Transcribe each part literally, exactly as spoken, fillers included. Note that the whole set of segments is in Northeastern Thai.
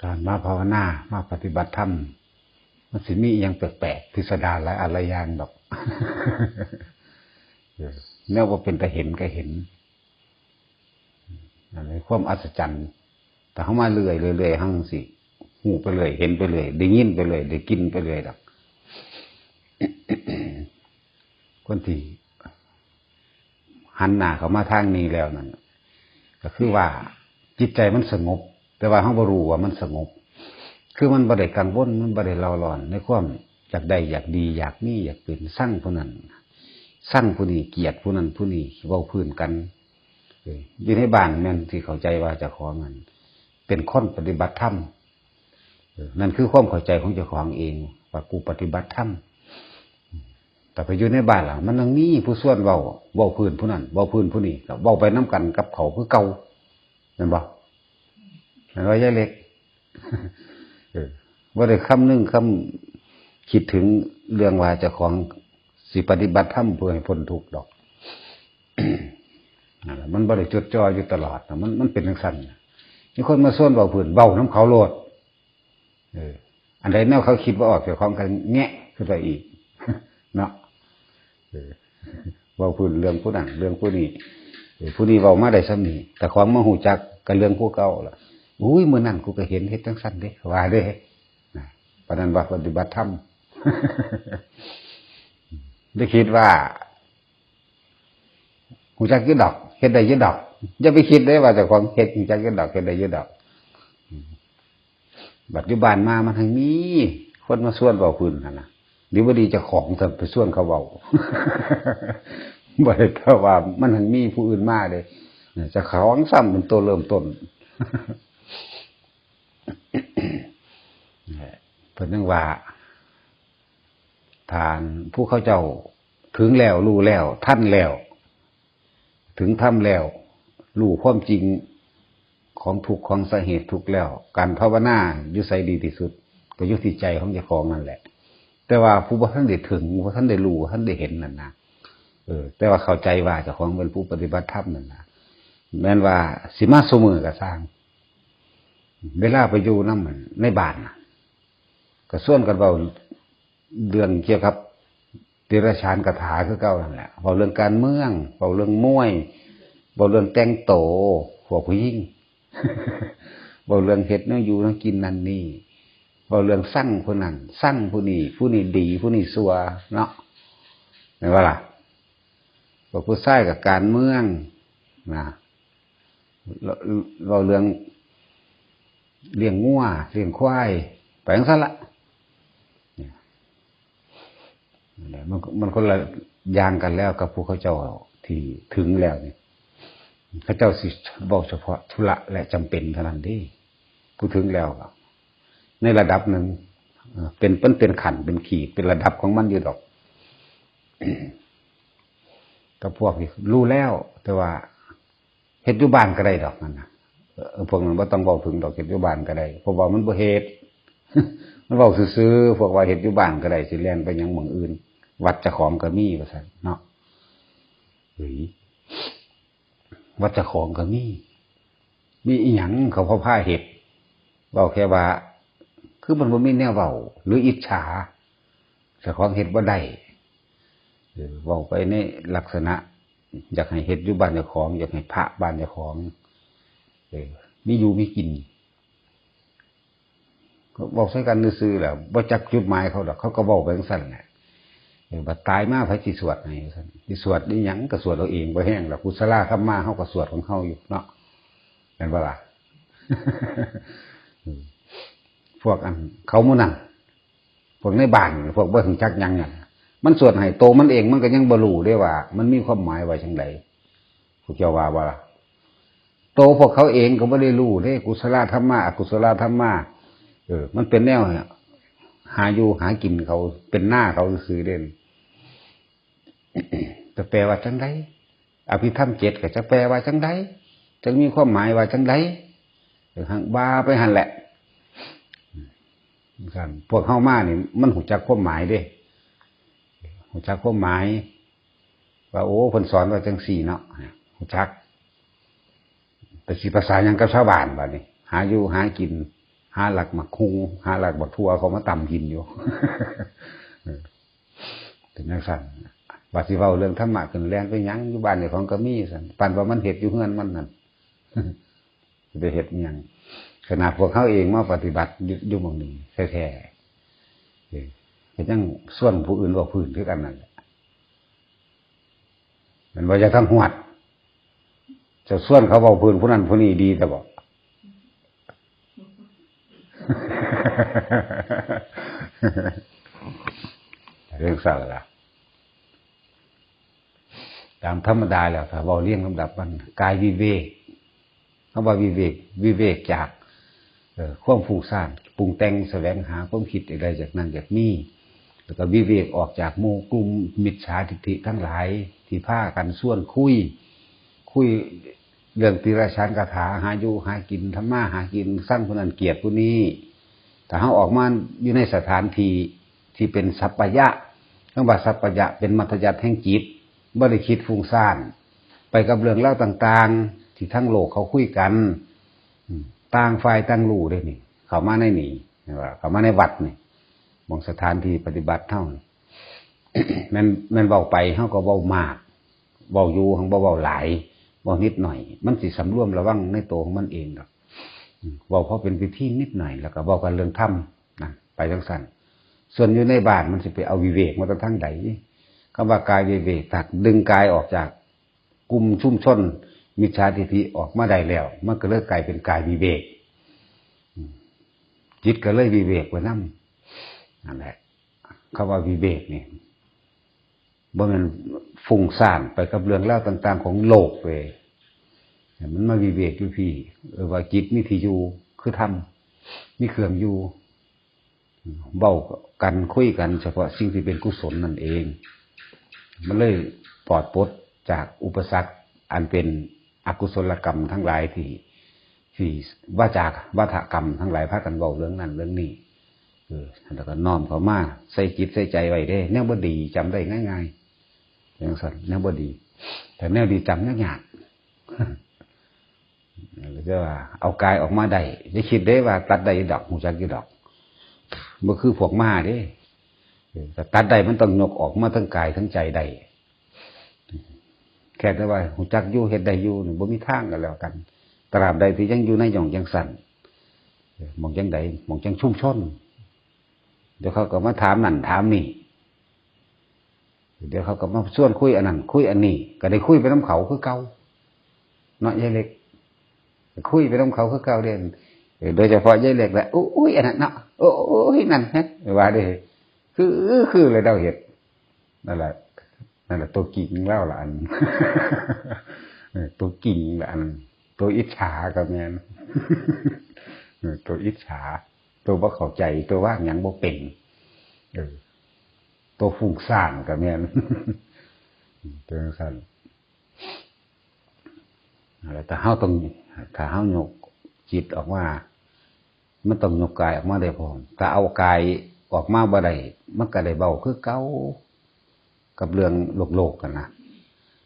การมาภาวนามาปฏิบัติธรรม มันสิมีอหย่างแปลกๆพิสดารหลายอันหลายอย่างดอก เออ แนวว่าเป็นตาเห็นก็เห็น อันนี้ความอัศจรรย์ แต่เขามาเรื่อยๆเรื่อยๆเขาสิฮู้ไปเรื่อย เห็นไปเรื่อย ได้ยินไปเรื่อย ได้กินไปเรื่อยดอก คนที่หันหน้าเข้ามาทางนี้แล้วนั่น ก็คือว่าจิตใจมันสงบ แต่ว่าเขาบ่รู้ว่ามันสงบ คือมันบ่ได้กังวล มันบ่ได้เร่าร้อนในความอยากได้อยากดี อยากมีอยากเป็น ซังผู้นั้น ซังผู้นี้ เกลียดผู้นั้นผู้นี้ เว้าพื้นกัน เออ อยู่ในบ้านแม่นสิเข้าใจว่าเจ้าของนั่นเป็นคนปฏิบัติธรรม เออ นั่นคือความเข้าใจของเจ้าของเอง ว่ากูปฏิบัติธรรม แต่ไปอยู่ในบ้านล่ะ มันยังมีผู้ชวนเว้า เว้าพื้นผู้นั้น เว้าพื้นผู้นี้ ก็เว้าไปนำกันกับเขาคือเก่า แม่นบ่ แม่นว่ายายเล็ก เออ บ่ได้คำนึงคำคิดถึงเรื่องว่าเจ้าของสิปฏิบัติธรรมเพื่อให้พ้นทุกข์ดอก นั่นล่ะ มันบ่ได้จดจ่ออยู่ตลอดนะ มัน มันเป็นจั่งซั้นนะ มีคนมาชวนเว้าพื้น เว้านำเขาโลด เออ อันใดแนวเขาคิดบ่ออก เจ้าของก็แงะขึ้นไปอีก เนาะ เออ เว้าพื้นเรื่องผู้นั้น เรื่องผู้นี้ เออ ผู้นี้เว้ามาได้ส่ำนี้ แต่ของมาฮู้จักก็เรื่องผู้เก่าล่ะ อุ้ย มื้อนั้นกูก็เห็นเฮ็ดจั่งซั้นเด้ ว่าเด้ นะ ปานนั้นว่าปฏิบัติธรรม ได้คิดว่า ฮู้จักอยู่ดอก เฮ็ดได้อยู่ดอก อย่าไปคิดเด้ว่าเจ้าของเฮ็ดฮู้จักอยู่ดอก เฮ็ดได้อยู่ดอก บัดอยู่บ้านมามันหั้งมีคนมาชวนเว้าพื้นหั่นน่ะ ดีบ่ดีเจ้าของซะไปชวนเขาเว้า บ่ได้แต่ว่ามันหั้งมีผู้อื่นมาเด้ เจ้าของซ้ำเป็นตัวเริ่มต้น เพิ่นยังว่า ถ้าผู้เขาเจ้าถึงแล้ว รู้แล้ว ทันแล้ว ถึงธรรมแล้ว รู้ความจริงของทุกข์ ของสาเหตุทุกข์แล้ว การภาวนาอยู่ไสดีที่สุด ก็อยู่ที่ใจของเจ้าของนั่นแหละ แต่ว่าผู้บ่ทันได้ถึง บ่ทันได้รู้ บ่ทันได้เห็นนั่นนะ เออ แต่ว่าเข้าใจว่าเจ้าของเป็นผู้ปฏิบัติธรรมนั่นนะ แม้นว่าสิมาซุมื้อก็ซ่าง เวลาไปอยู่นำในบ้านน่ะ ก็ชวนกันเว้าเรื่องเกี่ยวกับเดรัจฉานคาถาคือเก่านั่นแหละ เว้าเรื่องการเมือง เว้าเรื่องมวย เว้าเรื่องแต่งโต พวกผู้หญิง เว้าเรื่องเฮ็ดแนวอยู่แนวกินนั่นนี่ เว้าเรื่องซังผู้นั้น ซังผู้นี้ ผู้นี้ดี ผู้นี้ชั่ว เนาะ แม่นบ่ล่ะ? พวกผู้ชายก็การเมือง นะ เว้า เว้าเรื่องเลี้ยงงัว เลี้ยงควาย ไปจั่งซั้นละ เนี่ย มัน มันคนละอย่างกันแล้วกับพวกเขาเจ้าที่ถึงแล้วนี่ เขาเจ้าสิเว้าเฉพาะธุระและจำเป็นเท่านั้นเด้ ผู้ถึงแล้วก็ในระดับหนึ่ง เอ่อ เป็น มันเป็นขั้น เป็นขีด เป็นระดับของมันอยู่ดอก กับพวกที่รู้แล้ว แต่ว่า เฮ็ดอยู่บ้านก็ได้ดอกนั่นน่ะ เออ พวกนั้นบ่ต้องเว้าถึงดอก เฮ็ดอยู่บ้านก็ได้ เพราะว่ามันบ่เฮ็ด มันเว้าซื่อๆ พวกว่าเฮ็ดอยู่บ้านก็ได้ สิแล่นไปหยังหม่องอื่น วัดเจ้าของก็มี ว่าซั่นเนาะ เฮ้ย วัดเจ้าของก็มี มีอีหยังเขาพา พาเฮ็ด เว้าแค่ว่า คือมันบ่มีแนวเว้า หรืออิจฉา เจ้าของเฮ็ดบ่ได้ เออ เว้าไปในลักษณะ อยากให้เฮ็ดอยู่บ้านเจ้าของ อยากให้พระบ้านเจ้าของ เออ มีอยู่มีกิน ก็เว้าใส่กันซื่อๆแหละ บ่จักจุดหมายเขาดอก เขาก็เว้าไปจั่งซั้นแหละ เออ บัดตายมาไผสิสวดให้ ว่าซั่น สิสวดอีหยังก็สวดเอาเอง บ่แห้งดอก กุศลาธัมมา เฮาก็สวดของเฮาอยู่เนาะ แม่นบ่ล่ะ? อืม พวกอัน เขาหมู่นั้น พวกในบ้าน พวกบ่ฮู้จักหยังอะ มันสวดให้โตมันเอง มันก็ยังบ่รู้เด้ว่า มันมีความหมายว่าจั่งใด พวกเจ้าว่าบ่ล่ะ? โตพวกเขาเองก็บ่ได้รู้เด้ กุศลธัมมา อกุศลธัมมา เออ มันเป็นแนวหาอยู่หากินเขา เป็นนาเขาซื่อๆเด้ จะแปลว่าจั่งใด อภิธรรมเจ็ดก็จักแปลว่าจั่งใด จักมีความหมายว่าจั่งใด เออ หั่นว่าไปหั่นแหละ ซั่น พวกเฮามานี่มันฮู้จักความหมายเด้ ฮู้จักความหมาย ว่า โอ้ เพิ่นสอนว่าจั่งซี้เนาะ ฮู้จัก แต่สิภาษาหยังกับชาวบ้านบัดนี้ หาอยู่หากิน หาลักหมากฮุ่ง หาลักหมากถั่วเขามาตำกินอยู่ เป็นจั่งซั่น ว่าสิเว้าเรื่องธรรมะขึ้นแล่นไปหยัง อยู่บ้านเจ้าของก็มีซั่น ปานว่ามันเฮ็ดอยู่เฮือนมันนั่น สิไปเฮ็ดอิหยัง ขนาดพวกเขาเองมาปฏิบัติอยู่ อยู่หม่องนี้แท้ๆ เออ ก็ยังชวนผู้อื่นเว้าพื้นคือกันนั่นแหละ แม่นบ่ อยากทางฮอด เจ้าชวนเขาเว้าพื้นผู้นั้นผู้นี้ดีแต่บ่ เรื่องเศร้าละ ตามธรรมดาแล้ว ถ้าเว้าเรียงลำดับมัน กายวิเวก คำว่าวิเวก วิเวกจาก เอ่อ ความฟุ้งซ่าน ปรุงแต่ง แสวงหาความคิดอะไรจากนั้นจากนี้ แล้วก็วิเวกออกจากหมู่กลุ่มมิจฉาทิฏฐิทั้งหลาย ที่พากันชวนคุย คุยเรื่องติรฉานคาถา หาอยู่หากิน ทำมาหากิน ซังผู้นั้นเกลียดผู้นี้ ถ้าเฮาออกมาอยู่ในสถานที่ที่เป็นสัปปายะ คำว่าสัปปายะเป็นมัธยัสถ์แห่งจิต บ่ได้คิดฟุ้งซ่าน ไปกับเรื่องราวต่างๆ ที่ทั้งโลกเขาคุยกัน อืม ต่างฝ่ายต่างรู้เด้นี่ เข้ามาในนี่ เข้ามาในวัดนี่ หม่องสถานที่ปฏิบัติเฮานี่ แม่น แม่นเว้าไป เฮาก็เว้ามาก เว้าอยู่ หั้นบ่เว้าหลาย เว้านิดหน่อย มันสิสำรวมระวังในตัวของมันเองดอก อืม เว้าพอเป็นพิธีนิดหน่อย แล้วก็เว้ากันเรื่องธรรมนะ ไปจั่งซั่น ส่วนอยู่ในบ้านมันสิไปเอาวิเวกมาจากทางใด คำว่ากายวิเวก ถ้าดึงกายออกจากกลุ่มชุมชนมิจฉาทิฏฐิออกมาได้แล้ว มันก็เลยกลายเป็นกายวิเวก อืม จิตก็เลยวิเวกไปนำ นั่นแหละ คำว่าวิเวกนี่ บ่แม่นฟุ้งซ่านไปกับเรื่องราวต่างๆของโลกเว้ย ให้มันมาวิเวกอยู่พี้ เออ ว่าจิตมีที่อยู่ คือธรรม มีเครื่องอยู่ เว้ากันคุยกันเฉพาะสิ่งที่เป็นกุศลนั่นเอง มันเลยปลอดปลดจากอุปสรรคอันเป็นอกุศลกรรมทั้งหลายที่ ที่วาจา วาทกรรมทั้งหลายพากันเว้าเรื่องนั้นเรื่องนี้ เออ แล้วก็น้อมเข้ามาใส่จิตใส่ใจไว้เด้ แนวบ่ดีจำได้ง่ายๆ จั่งซั่น แนวบ่ดี แต่แนวดีจำยากๆ เรียกว่าเอากายออกมาได้ อย่าคิดเด้ว่าตัดได้ดอก ฮู้จักอยู่ดอก บ่คือพวกม้าเด้ เออ ถ้าตัดได้มันต้องยกออกมาทั้งกายทั้งใจได้ แค่แต่ว่าฮู้จักอยู่ เฮ็ดได้อยู่นี่ บ่มีทางก็แล้วกัน ตราบใดที่ยังอยู่ในหย่องจั่งซั่น เออ หม่องจั่งใด หม่องจั่งชุมชน เดี๋ยวเขาก็มาถามนั่นถามนี่ เดี๋ยวเขาก็มาชวนคุยอันนั้น คุยอันนี้ ก็ได้คุยไปนำเขาคือเก่า เนาะ ยายเล็ก คุยไปนำเขาคือเก่าเด้ เออ โดยเฉพาะยายเล็กแหละ โอ้ย อันนั้นเนาะ โอ้ย นั่นฮะ ว่าเด้ คือ คือเลยเดาเฮ็ด นั่นแหละ นั่นแหละ ตัวกิ่งเล่าละอัน เออ ตัวกิ่งละอัน ตัวอิจฉาก็แม่น เออ ตัวอิจฉา ตัวบ่เข้าใจ ตัวว่างหยังบ่เป็น เออ ตัวฟุ้งซ่านก็แม่น จั่งซั่น แล้วถ้าเฮาต้อง ถ้าเฮายกจิตออกมา มันต้องยกกายออกมาได้พร้อม ถ้าเอากายออกมาบ่ได้ มันก็ได้เว้าคือเก่า กับเรื่องโลกๆ กันนะ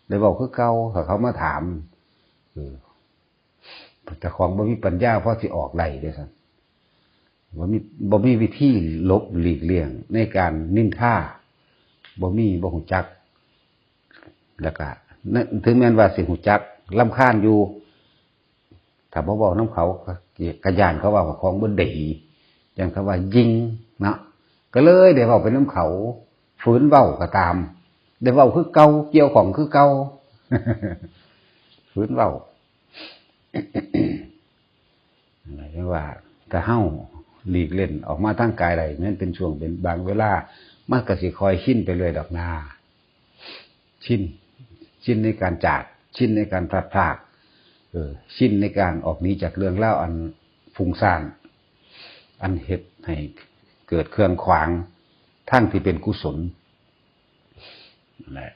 ได้เว้าคือเก่า ถ้าเขามาถาม เออ เจ้าของบ่มีปัญญาพอสิออกได้เด้ซั่น บ่มี บ่มีวิธีหลบหลีกเลี่ยงในการนินทา บ่มี บ่ฮู้จัก แล้วก็ ถึงแม้นว่าสิฮู้จัก รำคาญอยู่ ถ้าบ่เว้านำเขา ก็ ก็ย้านเขาว่าของบ่ดี อย่างคำว่ายิงเนาะ ก็เลยได้เว้าไปนำเขา ฝืนเว้าก็ตาม ได้เว้าคือเก่า เกี่ยวข้องคือเก่า ฝืนเว้า เรียกว่าถ้าเฮาหลีกเล่นออกมาทางกายได้ แม้นเป็นช่วงเป็นบางเวลา มันก็สิค่อยชินไปเรื่อยดอกนา ชิน ชินในการจาก ชินในการพลัดพราก เออ ชินในการออกหนีจากเรื่องราวอันฟุ้งซ่าน อันเฮ็ดให้เกิดเครื่องขวางทางที่เป็นกุศล นั่นแหละ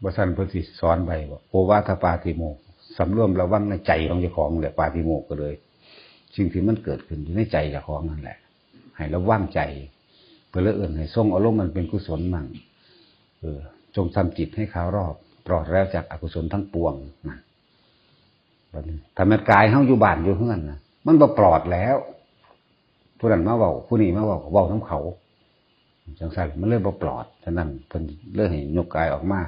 บ่ซั้นเพิ่นสิสอนไว้ว่า โอวาทปาติโมกข์ สำรวมระวังในใจของเจ้าของแหละ ปาติโมกข์ก็เลย สิ่งที่มันเกิดขึ้นอยู่ในใจเจ้าของนั่นแหละ ให้ระวังใจ เพิ่นเลยเอิ้นให้ทรงอารมณ์อันเป็นกุศลมั่ง เออ จงทำจิตให้คาวรอบ ปลอดแล้วจากอกุศลทั้งปวงนะ บัดนี้ ถ้าแม่นกายเฮาอยู่บ้านอยู่เฮือนนะ มันบ่ปลอดแล้ว ผู้นั้นมาเว้า ผู้นี้มาเว้า ก็เว้านำเขา จั่งซั้นมันเลยบ่ปลอด ฉะนั้นเพิ่นเลยให้ยกกายออกมา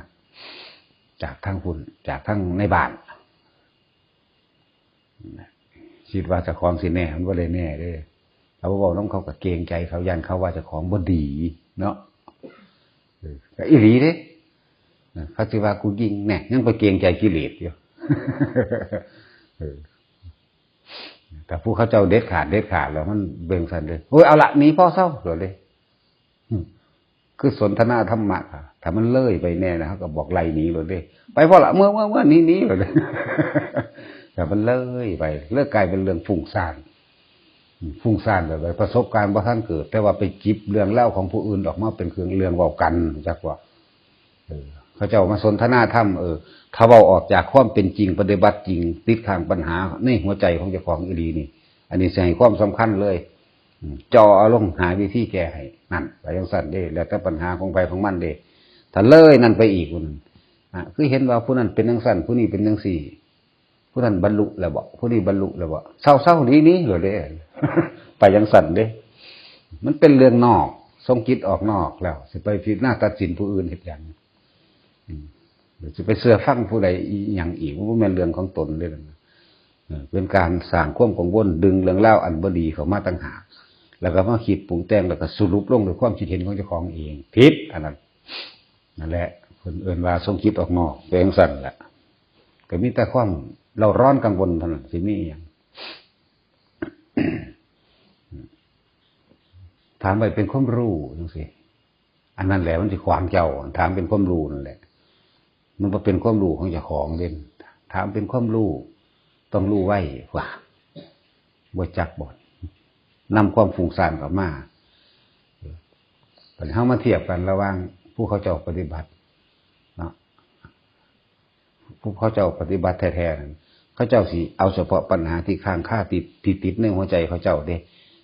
จากทางพุ้น จากทางในบ้าน คิดว่าเจ้าของสิแน่ มันบ่ได้แน่เด้ ถ้าบ่เว้านำเขาก็เกรงใจเขา ย้านเขาว่าเจ้าของบ่ดีเนาะ เออ ก็อีหลีเด้ เออ เขาสิว่ากูยิ่งแน่ ยังไปเกรงใจกิเลสอยู่ เออ แต่ผู้เขาเจ้าเด็ดขาด เด็ดขาดแล้วมันเบิ่งซั่นเด้ โอ้ย เอาละ หนี พอ เซา โลดเด้ อืม คือสนทนาธรรมะ ถ้ามันเลยไปแน่นะ เขาก็บอกไล่หนีโลดเด้ ไป พอละ เมือ เมือ เมือ หนี หนี โลดเด้ แต่มันเลยไป เลยกลายเป็นเรื่องฟุ้งซ่าน อืม ฟุ้งซ่านแบบใด ประสบการณ์บ่ทันเกิด แต่ว่าไปจิบเรื่องราวของผู้อื่นออกมาเป็นเครื่อง เรื่องเว้ากัน จักว่า เออ เขาเจ้ามาสนทนาธรรม เออ ถ้าเว้าออกจากความเป็นจริง ปฏิบัติจริง ติดค้างปัญหาในหัวใจของเจ้าของอีหลีนี่ อันนี้สิให้ความสำคัญเลย อืม จ่อเอาลงหาวิธีแก้ให้ นั่น ไปจั่งซั้นเด้ แล้วแต่ปัญหาของไผของมันเด้ ถ้าเลยนั่นไปอีก ผู้นั้น อ่ะ คือเห็นว่าผู้นั้นเป็นจั่งซั้น ผู้นี้เป็นจั่งซี่ ผู้นั้นบรรลุแล้วบ่ ผู้นี้บรรลุแล้วบ่ เซาๆ หนีๆ โลดเด้ ไปจั่งซั้นเด้ มันเป็นเรื่องนอก ส่งจิตออกนอกแล้ว สิไปพิจารณาตัดสินผู้อื่นเฮ็ดหยัง อืม หรือสิไปเชื่อฟังผู้ใดอีหยังอีก มันบ่แม่นเรื่องของตนเด้ เออ เป็นการสร้างความกังวล ดึงเรื่องราวอันบ่ดีเข้ามาต่างหาก แล้วก็มาคิดปรุงแต่ง แล้วก็สรุปลงด้วยความคิดเห็นของเจ้าของเอง ผิด อันนั้น นั่นแหละ เพิ่นเอิ้นว่าส่งจิตออกนอก เป็นจั่งซั้นแหละ ก็มีแต่ความเร่าร้อนกังวลเท่านั้น สิมีอิหยัง ถามไว้เป็นความรู้จั่งซี้ อันนั้นแหละมันสิขวางเจ้า ถามเป็นความรู้นั่นแหละ มันบ่เป็นความรู้ของเจ้าของเด้ ถามเป็นความรู้ ต้องรู้ไว้ว่า บ่จักบ่ นำความฟุ้งซ่านเข้ามา บัดนี้เฮามาเทียบกันระหว่างผู้เขาเจ้าปฏิบัติเนาะ ผู้เขาเจ้าปฏิบัติแท้ๆ นั่น เขาเจ้าสิเอาเฉพาะปัญหาที่ค้างคา ที่ ที่ติดในหัวใจเขาเจ้าเด้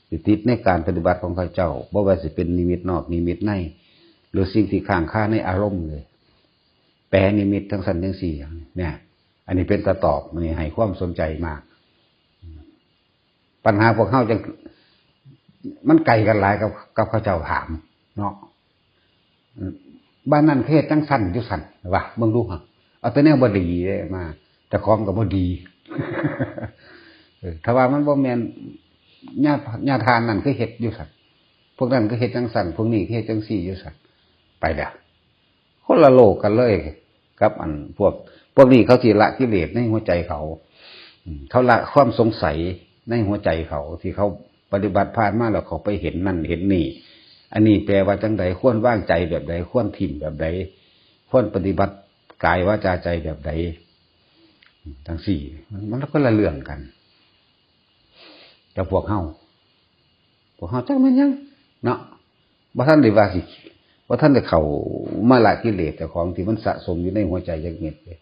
ที่ติดในการปฏิบัติของเขาเจ้า บ่ว่าสิเป็นนิมิตนอกนิมิตใน หรือสิ่งที่ค้างคาในอารมณ์เลย แปรนิมิตจั่งซั้นจั่งซี้ เนี่ย อันนี้เป็นตาตอบ อันนี้ให้ความสนใจมาก ปัญหาพวกเฮาจั่ง มันไกลกันหลายกับ กับเขาเจ้าถามเนาะ บ้านนั้นคือเฮ็ดจั่งซั้นจั่งซั้น ว่า เบิ่งดูหั่น เอาแต่แนวบ่ดีเด้มา เจ้าของก็บ่ดี เออ ถ้าว่ามันบ่แม่น ญา ญาทานนั่นคือเฮ็ดอยู่ซั้น พวกนั้นคือเฮ็ดจั่งซั้น พวกนี้คือเฮ็ดจั่งซี้อยู่ซั้น ไปแล้ว คนละโลกกันเลย กับอันพวก พวกนี้เขาสิละกิเลสในหัวใจเขา อืม เขาละความสงสัยในหัวใจเขา ที่เขาปฏิบัติผ่านมาแล้วเขาไปเห็นนั่นเห็นนี่ อันนี้แปลว่าจั่งใด ควรวางใจแบบใด ควรถิ่มแบบใด ควรปฏิบัติกายวาจาใจแบบใด จั่งซี้ มัน มันคนละเรื่องกัน กับพวกเฮา พวกเฮาจักแม่นหยังเนาะ บ่ทันได้ว่าสิ บ่ทันได้เข้ามาละกิเลสเจ้าของที่มันสะสมอยู่ในหัวใจจักเม็ดเลย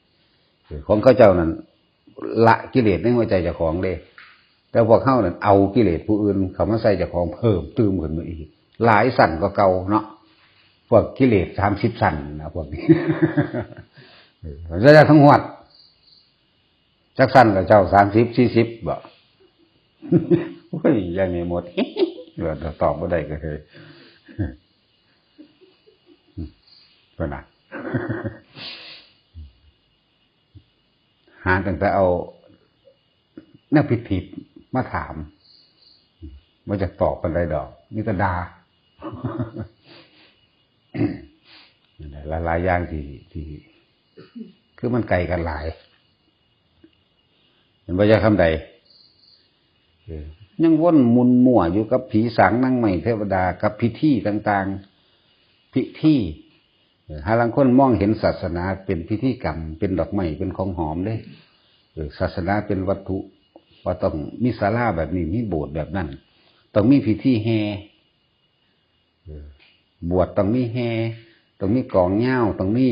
เออ ของเขาเจ้านั่นละกิเลสในหัวใจเจ้าของเด้ แต่พวกเฮานั่นเอากิเลสผู้อื่นเข้ามาใส่เจ้าของเพิ่มเติมขึ้นมาอีก หลายชั้นกว่าเก่าเนาะ พวกกิเลสสามสิบชั้นนะพวกนี้ เออ แล้วทั้งหมด จักชั้นล่ะเจ้า สามสิบ สี่สิบ บ่ โอ้ย ยายแม่มด ตอบบ่ได้ก็คือ เพิ่นน่ะ หาตั้งแต่เอาแนวผิดๆมาถาม บ่อยากตอบปานใดดอก มีแต่ด่า หลายๆอย่างที่ ที่ คือมันไกลกันหลาย เห็นบ่ ยายคำใด เออ ยังวนหมุนมั่วอยู่กับผีสางนางไม้เทวดา กับพิธีต่างๆ พิธี เออ หาลางคนมองเห็นศาสนาเป็นพิธีกรรม เป็นดอกไม้ เป็นของหอมเด้ เออ ศาสนาเป็นวัตถุ ว่าต้องมีศาลาแบบนี้ มีโบสถ์แบบนั้น ต้องมีพิธีแห่ เออ บวชต้องมีแห่ ต้องมีกลองยาว ต้องมี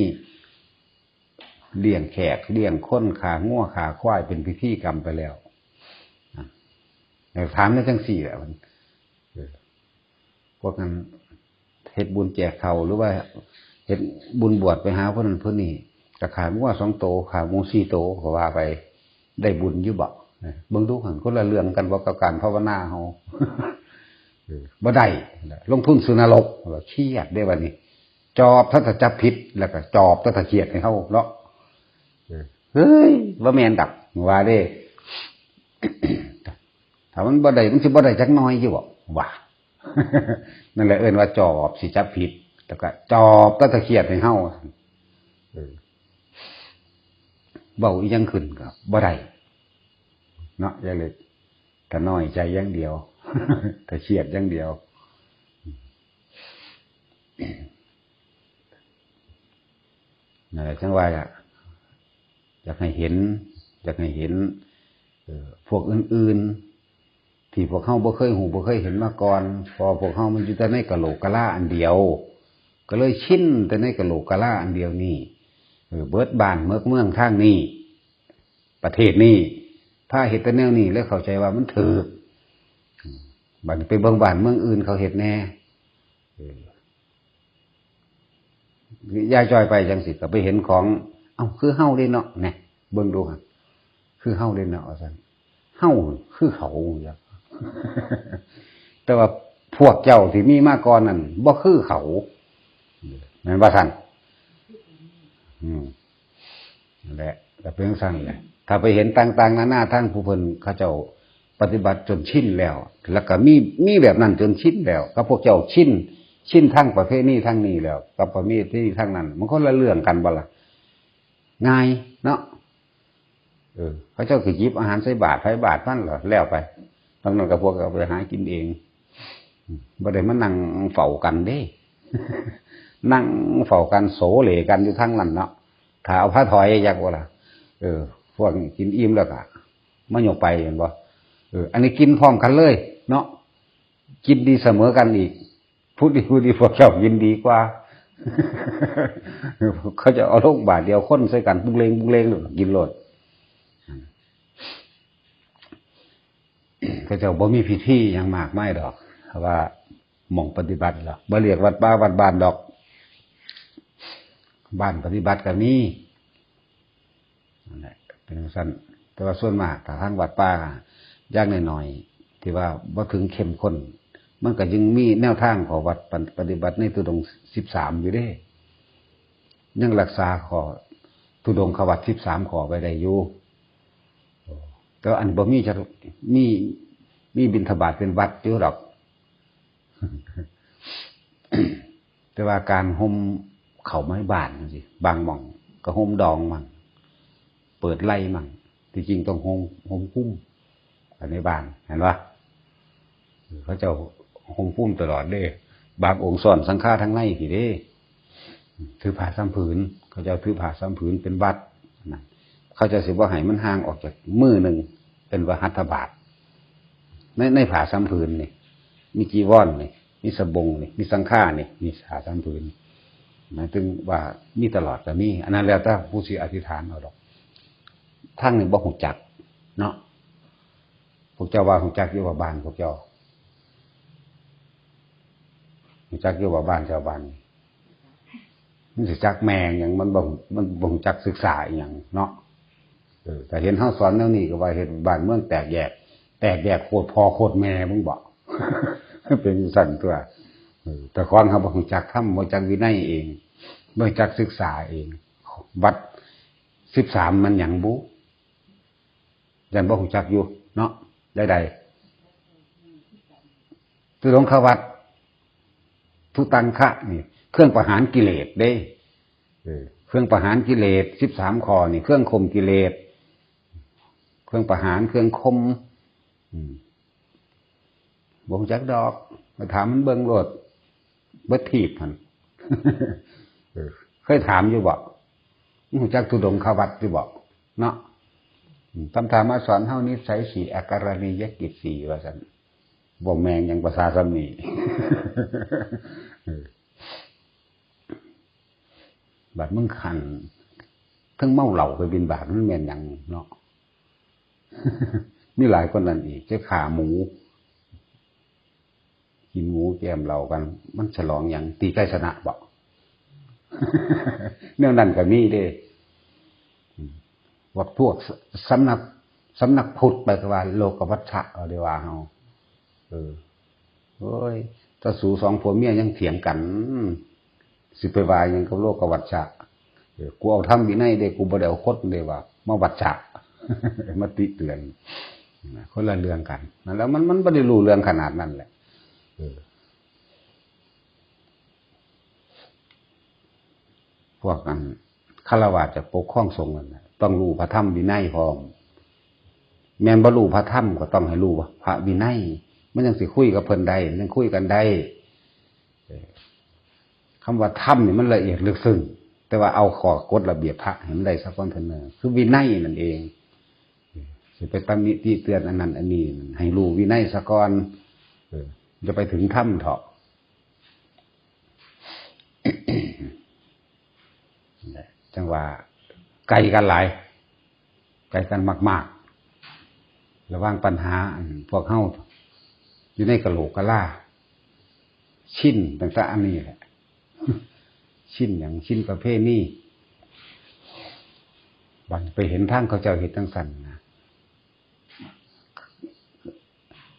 เลี้ยงแขก เลี้ยงคน ฆ่างัว ฆ่าควาย เป็นพิธีกรรมไปแล้ว อ่ะ ให้ถามในจั่งซี้แหละ มัน เออ พวกนั้นเฮ็ดบุญแจกข้าว หรือว่าเฮ็ดบุญบวชไปหาผู้นั้นผู้นี้ ก็ฆ่างัวสองโต ฆ่าหมูสี่โต ก็ว่าไป ได้บุญอยู่บ่ เบิ่งดูหั่น คนละเรื่องกันบ่กับการภาวนาเฮา เออ บ่ได้ ลงทุนสู่นรก เครียดเด้บัดนี้ จอบถ้าจะจับผิด แล้วก็จอบถ้าจะเครียดให้เฮาเนาะ เออ เฮ้ย บ่แม่นดอก ว่าเด้ ถ้ามันบ่ได้ มันสิบ่ได้จักหน่อยอยู่บ่ ว่า นั่นแหละเอิ้นว่าจอบสิจับผิด แล้วก็จอบถ้าจะเครียดให้เฮา เออ เว้าอีหยังขึ้นก็บ่ได้ เนาะ อย่าเลย ถ้าน้อยใจอย่างเดียว ถ้าเครียดอย่างเดียว นั่นแหละ จังว่าล่ะ อยากให้เห็น อยากให้เห็น เอ่อ พวกอื่นๆ ที่พวกเฮาบ่เคยฮู้ บ่เคยเห็นมาก่อน เพราะพวกเฮามันอยู่แต่ในกะโหลกกะลาอันเดียว ก็เลยชินแต่ในกะโหลกกะลาอันเดียวนี่ เออ เบิดบ้านเมิดเมืองทางนี้ ประเทศนี้ พาเฮ็ดแต่แนวนี้ แล้วเข้าใจว่ามันถูก บัดนี้ไปเบิ่งบ้านเมืองอื่นเขาเฮ็ดแหน่ เออ ยายจ้อยไปจังสิ ก็ไปเห็นของ เอ้า คือเฮาเด้เนาะ แหน่ เบิ่งดูหั่น คือเฮาเด้เนาะ ว่าซั่น เฮาคือเขา แต่ว่าพวกเจ้าที่มีมาก่อนนั่น บ่คือเขา แม่นบ่ซั่น อืม นั่นแหละ ก็เป็นจั่งซั่นแหละ ถ้าไปเห็นต่างๆ นานา ทางผู้เพิ่นเขาเจ้าปฏิบัติจนชินแล้ว แล้วก็มี มีแบบนั้นจนชินแล้ว กับพวกเจ้าชิน ชินทางประเพณีทางนี้แล้ว กับประเพณีทางนั้น มันคนละเรื่องกันบ่ล่ะ ง่ายเนาะ เออ เขาเจ้าก็หยิบอาหารใส่บาตร ไผบาตรมันเหรอ แล้วไป ทางนั้นก็พวกก็ไปหากินเอง บ่ได้มานั่งเฝ้ากันเด้ นั่งเฝ้ากันโสเลกันอยู่ทางนั้นเนาะ ถ้าเอาผ้าถอยอยากว่าล่ะ เออ พวกนี้กินอิ่มแล้วก็มายกไป เห็นบ่ เออ อันนี้กินพร้อมกันเลยเนาะ กินดีเสมอกันอีก ผู้ดี ผู้ดี พวกเจ้ากินดีกว่า เขาจะเอาลงบาตรเดียวคนใส่กัน ปุ้งเลง ปุ้งเลง แล้วก็กินโลด เขาเจ้าบ่มีพิธีหยังมากมายดอก เพราะว่าหม่องปฏิบัติล่ะ บ่เรียกวัดป่าวัดบ้านดอก บ้านปฏิบัติก็มี นั่นแหละ เป็นจั่งซั่น แต่ว่าส่วนมากถ้าทางวัดป่า อย่างน้อยๆ ที่ว่าบ่ถึงเข้มข้น มันก็ยังมีแนวทางข้อวัดปฏิบัติในธุดงค์สิบสามอยู่เด้ ยังรักษาข้อธุดงควัตรสิบสามข้อไว้ได้อยู่ แต่ว่าอันบ่มีจัก มี มีบิณฑบาตเป็นวัตรอยู่ดอก แต่ว่าการห่มเข้าไม้บ้านจั่งซี้ บางหม่องก็ห่มดองมั่ง เปิดไล่มั่ง ที่จริงต้องห่ม ห่มคลุม อันในบ้าน เห็นปะ เขาเจ้าห่มคลุมตลอดเด้ บางองค์ซ้อนสังฆาทางในพี้เด้ ถือผ้าสามผืน เขาเจ้าถือผ้าสามผืนเป็นวัตรนะ เขาเจ้าสิบ่ให้มันห่างออกจากมือหนึ่ง เป็นว่าหัตถบาตร ใน ในผ้าสามผืนนี่ มีจีวรนี่ มีสบงนี่ มีสังฆานี่ มีผ้าสามผืน หมายถึงว่ามีตลอดก็มี อันนั้นแล้วแต่ผู้สิอธิษฐานเอาดอก ทางนี้บ่ฮู้จักเนาะ พวกเจ้าว่าฮู้จักอยู่ว่าบ้านพวกเจ้า ฮู้จักอยู่ว่าบ้านเจ้าบ้าน มันสิจักแม่งหยัง มันบ่ มันบ่ฮู้จักศึกษาอีหยังเนาะ เออ แต่เห็นเฮาสอนแนวนี้ก็ว่าเฮ็ดบ้านเมืองแตกแยก แตกแยกโคตรพ่อโคตรแม่มึงบ่ เป็นจั่งซั่นตัว เออ แต่ก่อนเฮาบ่ฮู้จักธรรม บ่จักวินัยเอง บ่จักศึกษาเอง วัตรสิบสามมันหยังบุ ย่านบ่ฮู้จักอยู่เนาะ ใดๆ ทุดงควัตร ทุตังคะนี่ เครื่องประหารกิเลสเด้ เออ เครื่องประหารกิเลส สิบสามข้อนี่ เครื่องข่มกิเลส เครื่องประหาร เครื่องข่ม อืม บ่ฮู้จักดอก ไปถามมันเบิ่งโลด เบิดทีบหั่น เออ เคยถามอยู่บ่ มึงฮู้จักทุดงควัตรอยู่บ่ เนาะ อืม ตำถามมาสอนเฮานิสัยสี่ อาการณียกิจสี่ ว่าซั่น บ่แม่งหยังภาษาส่ำนี้ เออ บัดมึงคัน เทิงเมาเหล้าไปบิณฑบาต มันแม่นหยังเนาะ มีหลายคนนั่นอีก จะฆ่าหมู กินหมูแกมเหล้ากัน มันฉลองหยัง ตีไก่ชนะบ่ แนวนั้นก็มีเด้ อืม พวก พวกสำนัก สำนักพุทธไปก็ว่าโลกวัชชะ เอาได้ว่าเฮา เออ โอ้ย ถ้าสูสองผัวเมียยังเถียงกัน สิไปว่าหยังกับโลกวัชชะ เออ กูเอาธรรมวินัยเด้ กูบ่ได้เอาคนเด้ว่า มาวัชชะ มาติเตือน นะ คนละเรื่องกัน นั่นแหละ มัน มันบ่ได้รู้เรื่องขนาดนั้นแหละ เออ พวกอันฆราวาสจะปกครองสงฆ์นั่นน่ะ ต้องรู้พระธรรมวินัยพร้อม แม่นบ่รู้พระธรรมก็ต้องให้รู้พระวินัย มันจั่งสิคุยกับเพิ่นได้ มันจั่งคุยกันได้ เออ คำว่าธรรมนี่มันละเอียดลึกซึ้ง แต่ว่าเอาข้อกฎระเบียบพระให้มันได้ซะก่อนเถิดเนาะ คือวินัยนั่นเอง เออ สิไปตำหนิติเตือนอันนั้นอันนี้ ให้รู้วินัยซะก่อน เออ อย่าไปถึงธรรมเถาะ จั่งว่าไกลกันหลาย ไกลกันมากๆ ระหว่างปัญหาอันพวกเฮาอยู่ในกะโหลกกะลา ชินตั้งแต่อันนี้แหละ ชินหยัง ชินประเพณี บัดไปเห็นทางเขาเจ้าเฮ็ดจั่งซั้นนะ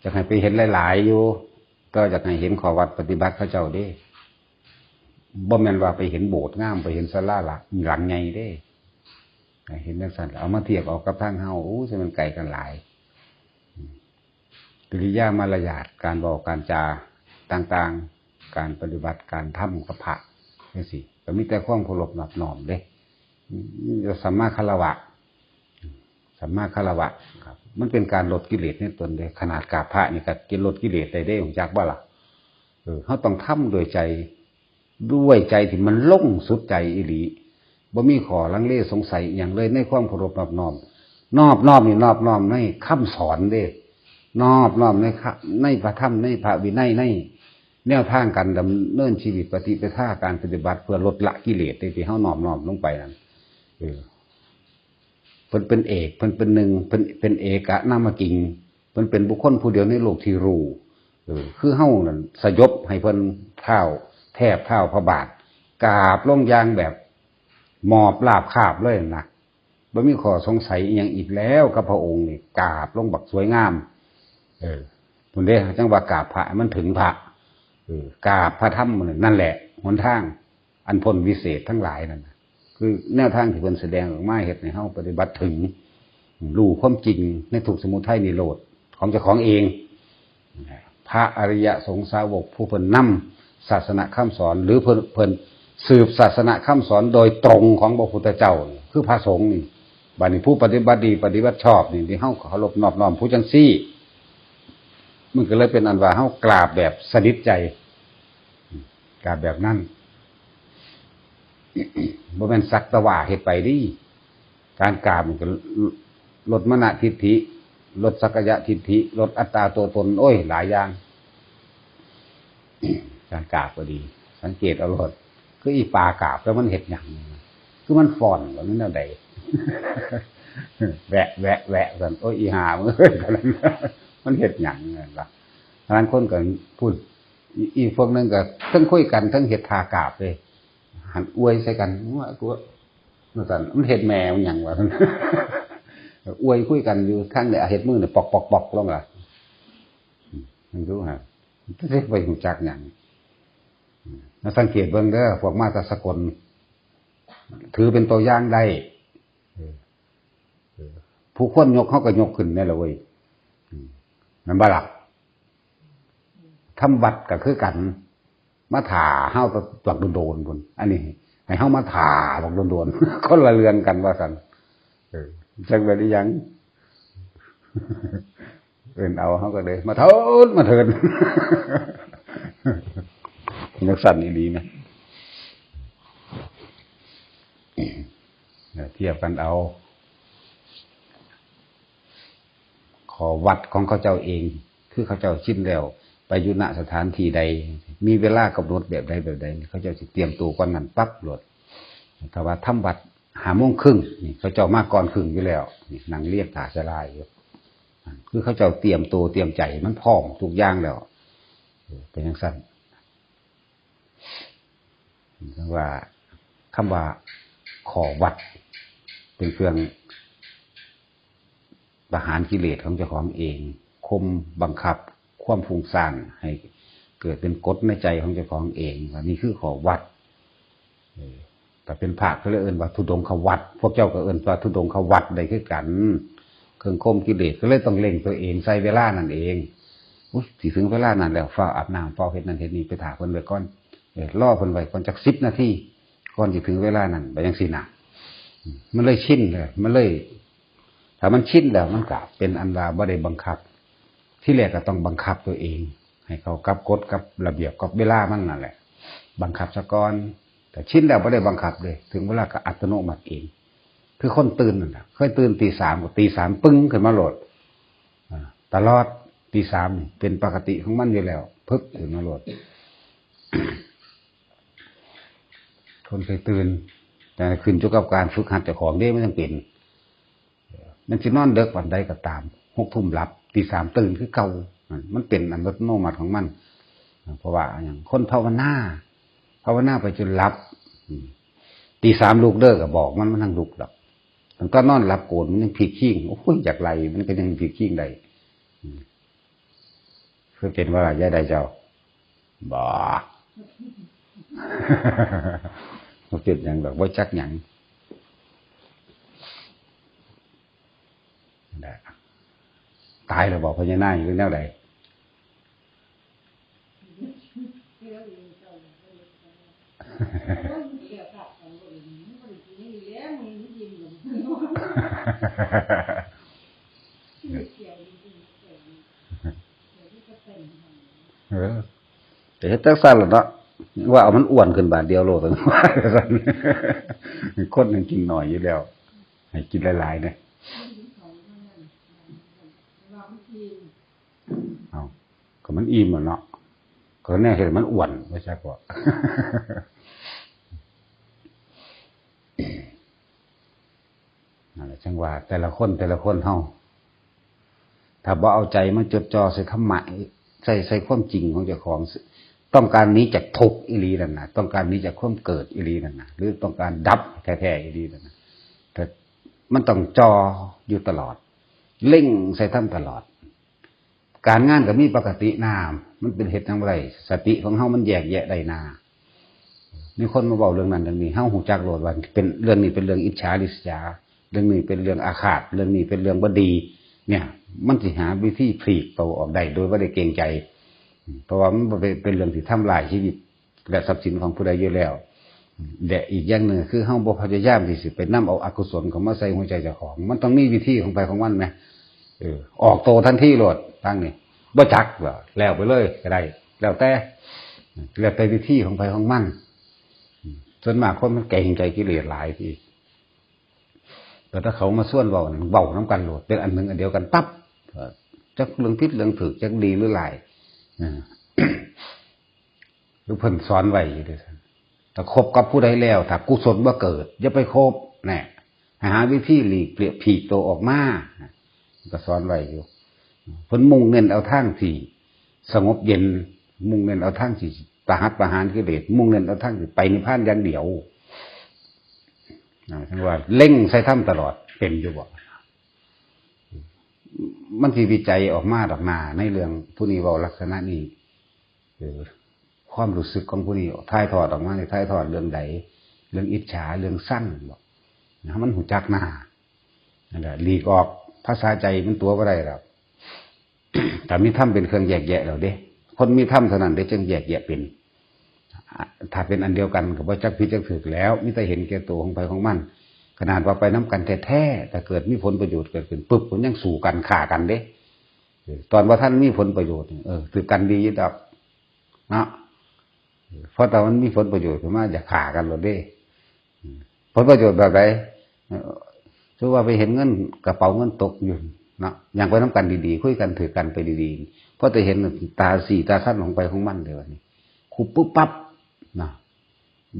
อยากให้ไปเห็นหลายๆ อยู่ แต่ว่าอยากให้เห็นข้อวัดปฏิบัติเขาเจ้าเด้ บ่แม่นว่าไปเห็นโบสถ์งาม ไปเห็นศาลาหลัง หลังใหญ่เด้ ให้เห็นจั่งซั้น เอามาเทียบเอากับทางเฮา โอ้ สิมันไกลกันหลาย กิริยามารยาท การเว้าการจาต่างๆ การปฏิบัติ การทำกับพระจั่งซี้ ก็มีแต่ความเคารพนอบน้อมเด้ สัมมาคารวะ สัมมาคารวะครับ มันเป็นการลดกิเลสในตนเด้ ขนาดกราบพระนี่ก็กินลดกิเลสได้เด้ รู้จักบ่ล่ะ เออ เฮาต้องทำด้วยใจ ด้วยใจที่มันลงสุดใจอีหลี บ่มีข้อลังเลสงสัยอิหยังเลย ในความเคารพนอบน้อม นอบน้อมนี่นอบน้อมในคำสอนเด้ นอบน้อมในคำ ในพระธรรม ในพระวินัย ในแนวทางการดำเนินชีวิต ปฏิปทาการปฏิบัติเพื่อลดละกิเลสเด้ ที่เฮานอบน้อมลงไปนั่น เออ เพิ่นเป็นเอก เพิ่นเป็นหนึ่ง เพิ่นเป็นเอกนามกิง เพิ่นเป็นบุคคลผู้เดียวในโลกที่รู้ เออ คือเฮานั่นสยบให้เพิ่นเท้า แทบเท้าพระบาท กราบลงอย่างแบบมอบราบคาบเลยนะ บ่มีข้อสงสัยอิหยังอีกแล้วกับพระองค์นี่ กราบลงบักสวยงาม เออ พุ้นเด้ จั่งว่ากราบพระให้มันถึงพระ เออ กราบพระธรรมนั่นแหละ หนทาง อันพ้นวิเศษทั้งหลายนั่นน่ะ คือแนวทางที่เพิ่นแสดงออกมา เฮ็ดให้เฮาปฏิบัติถึง รู้ความจริงในทุกข์สมุทัยนิโรธของเจ้าของเอง พระอริยสงฆ์สาวกผู้เพิ่นนำศาสนคำสอน หรือเพิ่น เพิ่นสืบศาสนคำสอนโดยตรงของพระพุทธเจ้านี่ คือพระสงฆ์นี่ บัดนี้ผู้ปฏิบัติดีปฏิบัติชอบนี่ ที่เฮาเคารพนอบน้อมผู้จั่งซี้ มันก็เลยเป็นอันว่าเฮากราบแบบสนิทใจ กราบแบบนั้น บ่แม่นสักแต่ว่าเฮ็ดไปเด้ การกราบมันก็ลดมานะทิฏฐิ ลดสักกายะทิฏฐิ ลดอัตตาตัวตน โอ้ย หลายอย่าง การกราบก็ดี สังเกตเอาโลด คืออีปลากราบแล้วมันเฮ็ดหยัง คือมันฟ้อนบ่ มันแนวใด แวะ แวะ แวะซั่น โอ้ย อีห่ามึง มันเฮ็ดหยังนั่นล่ะ อันนั้นคนก็พูด อี อีกพวกหนึ่งก็ทั้งคุยกันทั้งเฮ็ดท่ากราบเลย หันอวยใส่กัน ว่ากู ว่าซั่น มันเฮ็ดแม่มันหยังวะ อวยคุยกันอยู่ทางเนี่ย เฮ็ดมือเนี่ย ปอก ปอก ปอก ลงล่ะ อืม มันรู้ฮะ มันจะไปรู้จักหยัง อืม มาสังเกตเบิ่งเด้อ พวกมาจากสกล ถือเป็นตัวอย่างได้ เออ เออ ผู้ควรยกเขาก็ยกขึ้นแน่ละเว้ย อืม แม่นบ่ล่ะ ทำวัดก็คือกัน มาถ่าเฮาบักโดนๆ พุ้น อันนี้ให้เฮามาถ่าบักโดนๆ คนละเรื่องกันว่าซั่น เออ จักแม่นอีหยัง เอิ้นเอาเฮาก็เลย มาเถิด มาเถิด จั่งซั่นอีหลีนะ เทียบกันเอา ข้อวัดของเขาเจ้าเอง คือเขาเจ้าชินแล้ว ไปอยู่ ณ สถานที่ใด มีเวลากำหนดแบบใดแบบใด เขาเจ้าสิเตรียมตัวก่อนนั้นปั๊บโลด ถ้าว่าทำวัดห้าโมงครึ่งนี่ เขาเจ้ามาก่อนครึ่งอยู่แล้ว นี่นั่งเรียงท่าสลายอยู่ คือเขาเจ้าเตรียมตัวเตรียมใจมันพร้อมทุกอย่างแล้ว เออ เป็นจั่งซั่น เรียกว่าคำว่าข้อวัด เป็นเครื่องประหารกิเลสของเจ้าของเอง ข่มบังคับความฟุ้งซ่านให้ เกิดเป็นกฎในใจของเจ้าของเองว่านี่คือข้อวัด เออ ถ้าเป็นพระก็เลยเอิ้นว่าธุดงควัตร พวกเจ้าก็เอิ้นว่าธุดงควัตรได้คือกัน เครื่องข่มกิเลสก็เลยต้องเร่งตัวเอง ใส่เวลานั่นเอง อุ๊ย สิถึงเวลานั้นแล้ว ฟ้าวอาบน้ำ ฟ้าวเฮ็ดนั่นเฮ็ดนี่ ไปถ่าเพิ่นไว้ก่อน เออ รอเพิ่นไว้ก่อนจักสิบนาที ก่อนสิถึงเวลานั้น ไปจังซี่นะ อืม มันเลยชินเลย มันเลย ถ้ามันชินแล้ว มันก็เป็นอันว่าบ่ได้บังคับ ที่แรกก็ต้องบังคับตัวเอง ให้เข้ากับกฎกับระเบียบกับเวลามันนั่นแหละ บังคับซะก่อน แต่ชินแล้วบ่ได้บังคับเลย ถึงเวลาก็อัตโนมัติเอง คือคนตื่นนั่นแหละ เคยตื่นตีสาม ก็ตีสาม ปึ้ง ขึ้นมาโลด อ่า ตลอด ตีสาม นี่เป็นปกติของมันอยู่แล้ว พึบ ขึ้นมาโลด คนเคยตื่น แต่ขึ้นอยู่กับการฝึกหัดเจ้าของเด้ มันจั่งเป็น มันสินอนดึกปานใดก็ตาม หกทุ่มหลับ ตีสาม ตื่นคือเก่า มันเป็นอัตโนมัติของมัน เพราะว่าหยัง คนภาวนา ภาวนาไปจนหลับ อืม ตีสาม ลุกเด้อก็บอกมัน มันทั้งลุกดอก ตอนนอนหลับโกนมันยังพลิกขิ้ง โอ้ย อยากไล่ มันก็ยังพลิกขิ้งได้ อืม คือเป็นว่าอย่าได้เจ้า บ่ บ่เป็นหยังดอก บ่จักหยัง นั่นแหละ ตายแล้วบอกพญานาคอยู่แนวใด เออ แต่เฮ็ดจังซั่นล่ะเนาะ ว่าเอามันอ้วนขึ้นบาดเดียวโลด คนยังกินน้อยอยู่แล้ว ให้กินหลายๆ เนี่ย เอา ก็มันอิ่มแล้วเนาะ ก็แนวเฮ็ดให้มันอ้วน ว่าซั่นเถาะ นั่นแหละ จั่งว่าแต่ละคน แต่ละคนเฮา ถ้าบ่เอาใจมาจดจ่อใส่ธรรมะ ใส่ ใส่ความจริงของเจ้าของ ต้องการหนีจากทุกข์อีหลีนั่นนะ ต้องการหนีจากความเกิดอีหลีนั่นนะ หรือต้องการดับแท้ๆ อีหลีนั่นนะ แต่มันต้องจ่ออยู่ตลอด เล็งใส่ธรรมตลอด การงานก็มีปกตินะ มันเป็นเหตุจั่งใด สติของเฮามันแยกแยะได้นะ มีคนมาเว้าเรื่องนั้นเรื่องนี้ เฮาฮู้จักโลดว่าเป็น เรื่องนี้เป็นเรื่องอิจฉาริษยา เรื่องนี้เป็นเรื่องอาฆาต เรื่องนี้เป็นเรื่องบ่ดี เนี่ย มันสิหาวิธีผลีกตัวออกได้โดยบ่ได้เกรงใจ เพราะว่ามันบ่เป็น เป็นเรื่องที่ทำลายชีวิต และทรัพย์สินของผู้ใดอยู่แล้ว และอีกอย่างหนึ่งคือเฮาบ่พยายามที่สิไปนำเอาอกุศลเข้ามาใส่หัวใจเจ้าของ มันต้องมีวิธีของไผของมันแหม เออ ออกโตทันทีโลด ทางนี้ บ่จักเหรอ แล้วไปเลยก็ได้ แล้วแต่ แล้วแต่วิธีของไผของมัน ส่วนมากคนมันเกรงใจกิเลสหลายที แต่ถ้าเขามาชวนเว้านั่น เว้านำกันโลด เป็นอันหนึ่งอันเดียวกันปั๊บ เออ จักเรื่องผิดเรื่องถูก จักดีหรือร้าย เออ คือเพิ่นสอนไว้อยู่เด้อ ถ้าคบกับผู้ใดแล้ว ถ้ากุศลบ่เกิด อย่าไปคบ แน่ หาวิธีหลีกเลี่ยง ผลีกตัวออกมา ก็สอนไว้อยู่ เพิ่นมุ่งเน้นเอาทางที่สงบเย็น มุ่งเน้นเอาทางที่ประหัตประหารกิเลส มุ่งเน้นเอาทางที่ไปนิพพานอย่างเดียว นะ ถึงว่าเล็งใส่ธรรมตลอด เป็นอยู่บ่ มันสิวิจัยออกมาดอกนา ในเรื่องผู้นี้เว้าลักษณะนี้ เออ ความรู้สึกของผู้นี้ถ่ายทอดออกมานี่ ถ่ายทอดเรื่องใด เรื่องอิจฉา เรื่องซังบ่ นะ มันฮู้จักหน้า นั่นแหละ หลีกออก ภาษาใจมันตั๋วบ่ได้ดอก ถ้ามีธรรมเป็นเครื่องแยกแยะแล้วเด้ คนมีธรรมเท่านั้นเด้ จึงแยกแยะเป็น อ่ะ ถ้าเป็นอันเดียวกันก็บ่จักผิดจักถูกแล้ว มีแต่เห็นแก่ตัวของไผของมัน ขนาดว่าไปนำกันแท้ๆ ถ้าเกิดมีผลประโยชน์เกิดขึ้นปุ๊บ มันยังสู้กันฆ่ากันเด้ เออ ตอนบ่ทันมีผลประโยชน์นี่ เออ ถือกันดีอยู่ดอก เนาะ เออ พอตอนมันมีผลประโยชน์ขึ้นมา อยากฆ่ากันโลดเด้ อืม ผลประโยชน์แบบใด เออ ถือว่าไปเห็นเงิน กระเป๋าเงินตกอยู่ เนาะ ย่างไปนำกันดีๆ คุยกันถือกันไปดีๆ พอแต่เห็นตาสีตาสั้นของไผของมันเลย บัดนี้ คุบปุ๊บปั๊บ เนาะ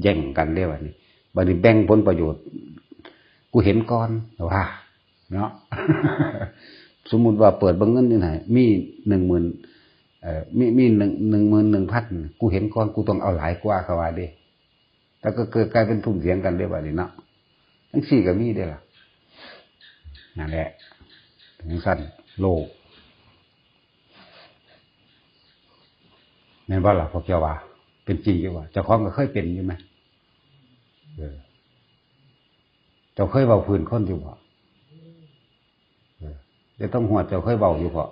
แย่งกันเด้บัดนี้ บัดนี้แบ่งผลประโยชน์ กูเห็นก่อน ว่า เนาะ สมมุติว่าเปิดเบิ่งเงินอยู่ไหน มีหนึ่งหมื่น เอ่อ มี มีหนึ่ง หนึ่งหมื่นหนึ่งพัน กูเห็นก่อน กูต้องเอาหลายกว่า เขาว่าเด้ แล้วก็เกิดกลายเป็นทุ่มเถียงกันเด้บัดนี้เนาะ จังซี่ก็มีเด้ล่ะ นั่นแหละ จังซั่น โลก แม่นบ่ล่ะพวกเจ้าว่า เป็นจริงอยู่บ่ เจ้าของก็เคยเป็นอยู่ไหม เออ เจ้าเคยเว้าพื้นคนอยู่บ่ เออ เดี๋ยวต้องหัวเจ้าเคยเว้าอยู่บ่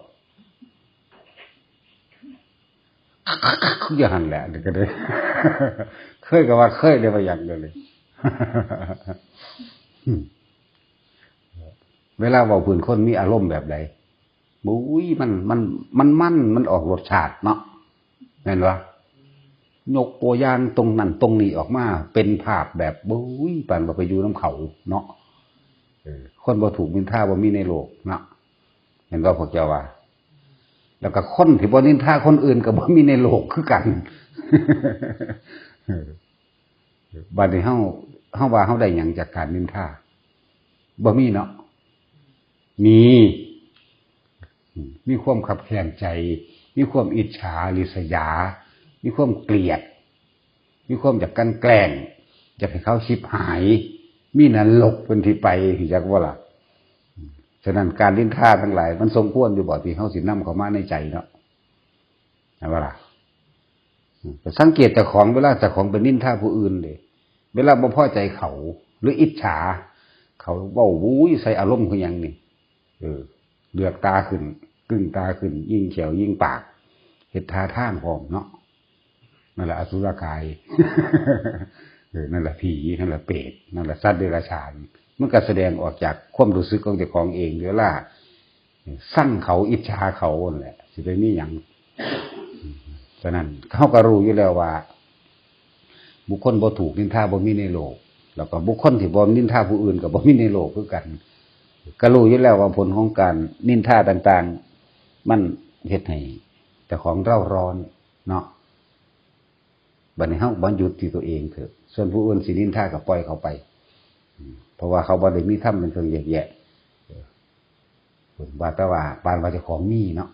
คืออย่างนั้นแหละ เดี๋ยวก็เลย เคยก็ว่าเคยเลย ว่าอย่างเดียวเลย เวลาเว้าพื้นคนมีอารมณ์แบบใด บุ้ย มัน มัน มัน มัน มันออกรสชาติเนาะ แม่นบ่ ยกตัวอย่างตรงนั้นตรงนี้ออกมา เป็นภาพแบบ บุ้ย ปานว่าไปอยู่นำเขาเนาะ เออ คนบ่ถูกนินทาบ่มีในโลกเนาะ แม่นบ่พวกเจ้าว่า แล้วก็คนที่บ่นินทาคนอื่นก็บ่มีในโลกคือกัน เออ บัดนี้เฮา เฮาว่าเฮาได้หยังจากการนินทา บ่มีเนาะ มี มีความคับแค้นใจ มีความอิจฉาริษยา มีความเกลียด มีความอยากกลั่นแกล้ง อยากให้เขาชิบหาย มีนรกเป็นที่ไป รู้จักบ่ล่ะ ฉะนั้นการนินทาทั้งหลาย มันสมควรอยู่บ่ที่เฮาสินำเข้ามาในใจเนาะ แม่นบ่ล่ะ อืม ไปสังเกตเจ้าของ เวลาเจ้าของไปนินทาผู้อื่นเด้ เวลาบ่พอใจเขา หรืออิจฉา เขาเว้า บุ้ย ใส่อารมณ์คือหยังนี่ เออ เหลือกตาขึ้น กึ้งตาขึ้น ยิงแข้วยิงปาก เฮ็ดท่าทางพร้อมเนาะ นั่นแหละอสุรกาย เออ นั่นแหละผี นั่นแหละเปรต นั่นแหละสัตว์เดรัจฉาน มันก็แสดงออกจากความรู้สึกของเจ้าของเอง เวลาซังเขา อิจฉาเขานั่นแหละ สิไปมีหยัง ฉะนั้นเฮาก็รู้อยู่แล้วว่า บุคคลบ่ถูกนินทาบ่มีในโลก แล้วก็บุคคลที่บ่นินทาผู้อื่นก็บ่มีในโลกคือกัน ก็รู้อยู่แล้วว่าผลของการนินทาต่างๆ มันเฮ็ดให้เจ้าของเร่าร้อนเนาะ บัดนี้เฮามาหยุดที่ตัวเองเถอะ ส่วนผู้อื่นสินินทาก็ปล่อยเขาไป อืม เพราะว่าเขาบ่ได้มีธรรมเป็นเครื่องแยกแยะ เออ ว่าแต่ว่าปานว่าเจ้าของมีเนาะ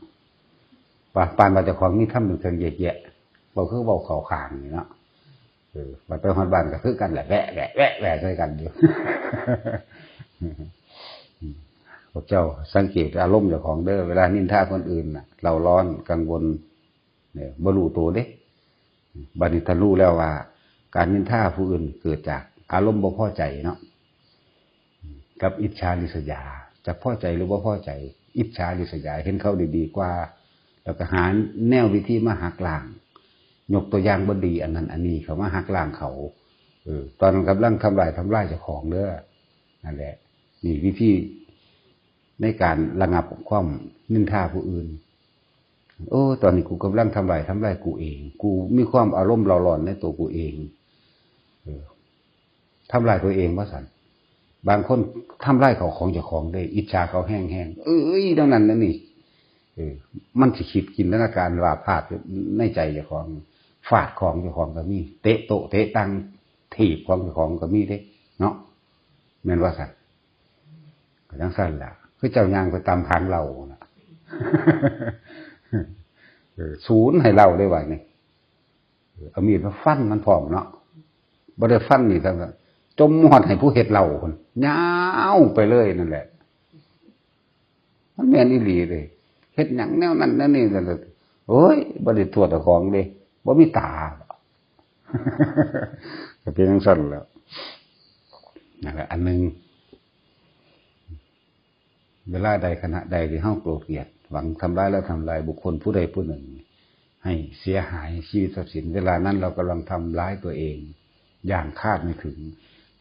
ว่าปานว่าเจ้าของมีธรรมเป็นเครื่องแยกแยะ เว้าคือเว้าเข้าข้างนี่เนาะ เออ บัดไปฮอดบ้านก็คือกันแหละ แวะ แวะ แวะ แวะใส่กันอยู่ พวกเจ้าสังเกตอารมณ์เจ้าของเด้อ เวลานินทาคนอื่นน่ะ เร่าร้อน กังวล เนี่ย บ่รู้ตัวเด้ บัดนี้ถ้ารู้แล้วว่า การนินทาผู้อื่นเกิดจากอารมณ์บ่พอใจเนาะ กับอิจฉาริษยา จะพอใจหรือบ่พอใจ อิจฉาริษยา เห็นเขาดีๆกว่า แล้วก็หาแนววิธีมาหักล้าง ยกตัวอย่างบ่ดีอันนั้นอันนี้ เขามาหักล้างเขา เออ ตอนนั้นกำลังทำลายทำลายเจ้าของเด้อ นั่นแหละ นี่วิธีในการระงับความนินทาผู้อื่น โอ้ ตอนนี้กูกำลังทำลายทำลายกูเอง กูมีความอารมณ์เร่าร้อนในตัวกูเอง เออ ทำลายตัวเองว่าซั่น บางคนทำลายเขาของเจ้าของเด้ อิจฉาเขาแฮงๆ เอ้ย ดังนั้นนั่นนี่ เออ มันสิคิดจินตนาการวาดภาพในใจเจ้าของ ฟาดของเจ้าของก็มี เตะโต๊ะเตะตัง ถีบของเจ้าของก็มีเด้ เนาะ แม่นว่าซั่น ก็จังซั่นล่ะ คือเจ้าย่างไปตามทางเหล้าน่ะ เออ ศูนย์ให้เหล้าได้ว่านี่ เออ เอามีดมาฟันมันพร้อมเนาะ บ่ได้ฟันนี่ จมฮอดให้ผู้เฮ็ดเหล้าพุ้น ยาวไปเลยนั่นแหละ มันแม่นอีหลีเด้ เฮ็ดหยังแนวนั้นแนวนี้ โอ้ย บ่ได้โทษเจ้าของเด้ บ่มีตา ก็เป็นจังซั่นแหล้ว นั่นแหละ อันหนึ่ง เวลาใดขณะใดที่เฮาโกรธเกลียด หวังทำร้ายและทำลายบุคคลผู้ใดผู้หนึ่ง ให้เสียหายชีวิตทรัพย์สิน เวลานั้นเรากำลังทำร้ายตัวเอง อย่างคาดไม่ถึง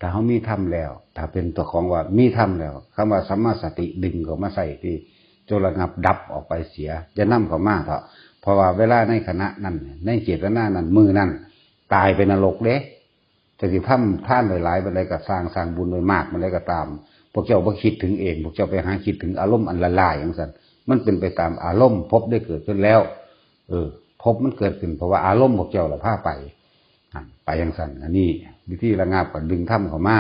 ถ้าเฮามีธรรมแล้ว ถ้าเป็นตัวของว่ามีธรรมแล้ว คำว่าสัมมาสติดึงเข้ามาใส่ที่ จงระงับดับออกไปเสีย อย่านำเข้ามาเถาะ เพราะว่าเวลาในขณะนั้น ในเจตนานั้น มื้อนั้น ตายไปนรกเด้ จะสิทำทานหลายๆปานใดก็ซ่าง สร้างบุญไว้มากปานใดก็ตาม พวกเจ้าบ่คิดถึงเอง พวกเจ้าไปหาคิดถึงอารมณ์อันละลายจังซั่น มันเป็นไปตามอารมณ์ ภพได้เกิดขึ้นแล้ว เออ ภพมันเกิดขึ้น เพราะว่าอารมณ์พวกเจ้าละพาไป อ่ะ ไปจังซั่น อันนี้วิธีระงับก็ดึงธรรมเข้ามา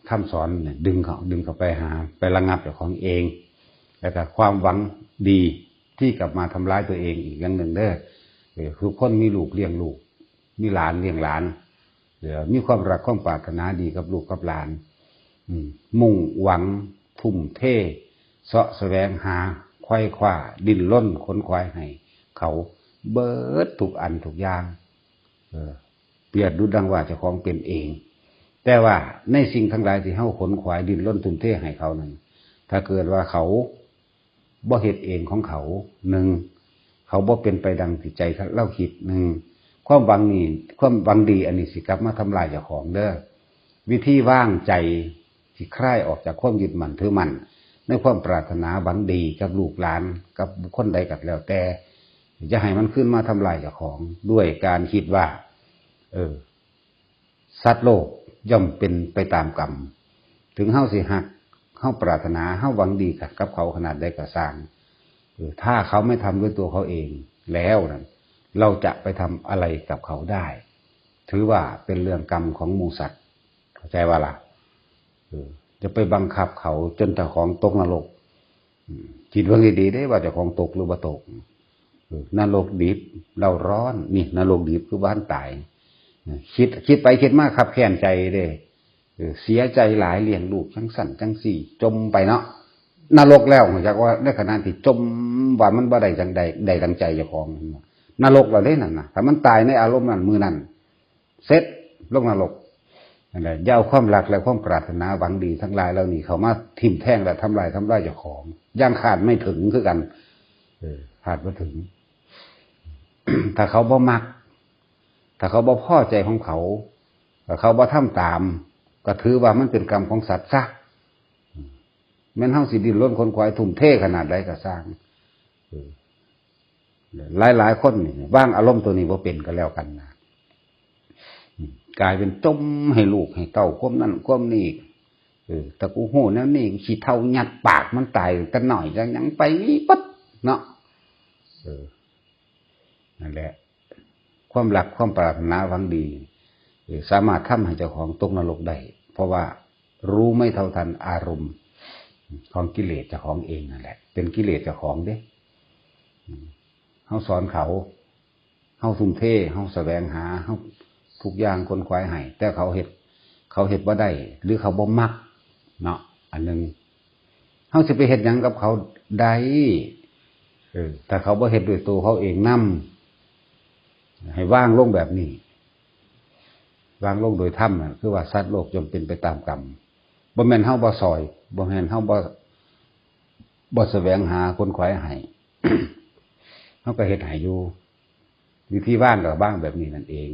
คำสอนเนี่ยดึงเขา ดึงเข้าไปหา ไประงับเจ้าของเอง แล้วก็ความหวังดีที่กลับมาทำร้ายตัวเองอีกอย่างหนึ่งเด้อ เออ คือคนมีลูกเลี้ยงลูก มีหลานเลี้ยงหลาน เออ มีความรักความปรารถนาดีกับลูกกับหลาน อืม มุ่งหวัง ทุ่มเท เสาะแสวงหา ไขว่คว้า ดิ้นรน ขนขวายให้ เขาเบิดทุกอันทุกอย่าง เออ เปรียบดุจดังว่าเจ้าของเป็นเอง แต่ว่าในสิ่งทั้งหลายที่เฮาขนขวายดิ้นรนทุ่มเทให้เขานั้น ถ้าเกิดว่าเขาบ่เฮ็ดเองของเขา หนึ่ง เขาบ่เป็นไปดังที่ใจเราคิด หนึ่ง ความหวังนี่ ความหวังดีอันนี้สิกลับมาทำลายเจ้าของเด้อ วิธีวางใจสิคลายออกจากความยึดมั่นถือมั่น ในความปรารถนาหวังดีกับลูกหลาน กับบุคคลใดก็แล้วแต่ จะให้มันขึ้นมาทำลายเจ้าของ ด้วยการคิดว่า เออ สัตว์โลกย่อมเป็นไปตามกรรม ถึงเฮาสิฮัก เฮาปรารถนา เฮาหวังดีกับเขาขนาดใดก็ซ่าง เออ ถ้าเขาไม่ทำด้วยตัวเขาเองแล้วนั้น เราจะไปทำอะไรกับเขาได้ ถือว่าเป็นเรื่องกรรมของหมู่สัตว์ เข้าใจว่าล่ะ เออ จะไปบังคับเขาจนเจ้าของตกนรก อืม คิดเบิ่งดีๆเด้ว่าเจ้าของตกหรือบ่ตก เออ นรกดิบ เฮาร้อน นี่ นรกดิบคือบ่ทันตาย เออ คิด คิดไปคิดมาคับแค้นใจเด้ เออ เสียใจหลาย เลี้ยงลูกจังซั่นจังซี่ จมไปเนาะ นรกแล้ว รู้จักว่าในขณะที่จม ว่ามันบ่ได้จังใด ได้ดังใจเจ้าของ นรกแล้วเด้นั่นน่ะ ถ้ามันตายในอารมณ์นั้นมื้อนั้น เสร็จ ลงนรก นั่นแหละ อย่าเอาความรักและความปรารถนาหวังดีทั้งหลายเหล่านี้เข้ามาทิ่มแทงและทำลาย ทำลายเจ้าของ ยังคาดไม่ถึงคือกัน เออ คาดบ่ถึง ถ้าเขาบ่มัก ถ้าเขาบ่พอใจของเขา ถ้าเขาบ่ทำตาม ก็ถือว่ามันเป็นกรรมของสัตว์ซะ แม้นเฮาสิดิ้นรนขนขวายทุ่มเทขนาดใดก็ซ่าง เออ หลายๆคนนี่วางอารมณ์ตัวนี้บ่เป็นก็แล้วกันนะ อืม กลายเป็นจมให้ลูกให้เต้าความนั่นความนี่ เออ ถ้ากูฮู้แนวนี้ ขี้เถ้ายัดปากมันตายตั้งแต่น้อย จั่งหยังไปนี่ปั๊ดเนาะ เออ นั่นแหละ ความรักความปรารถนาหวังดี เออ สามารถทำให้เจ้าของตกนรกได้ เพราะว่ารู้ไม่เท่าทันอารมณ์ของกิเลสเจ้าของเองนั่นแหละ เป็นกิเลสเจ้าของเด้ อืม เฮาสอนเขา เฮาทุ่มเท เฮาแสวงหา เฮาทุกอย่างขนขวายให้ แต่เขาเฮ็ด เขาเฮ็ดบ่ได้ หรือเขาบ่มักเนาะ อันหนึ่ง เฮาสิไปเฮ็ดหยังกับเขาได้ เออ ถ้าเขาบ่เฮ็ดด้วยตัวเขาเองนำ ให้วางลงแบบนี้ วางลงโดยธรรมน่ะ คือว่าสัตว์โลกย่อมเป็นไปตามกรรม บ่แม่นเฮาบ่ซอย บ่แม่นเฮาบ่ บ่แสวงหาขนขวายให้ เฮาก็เฮ็ดให้อยู่ วิธีวางก็วางแบบนี้นั่นเอง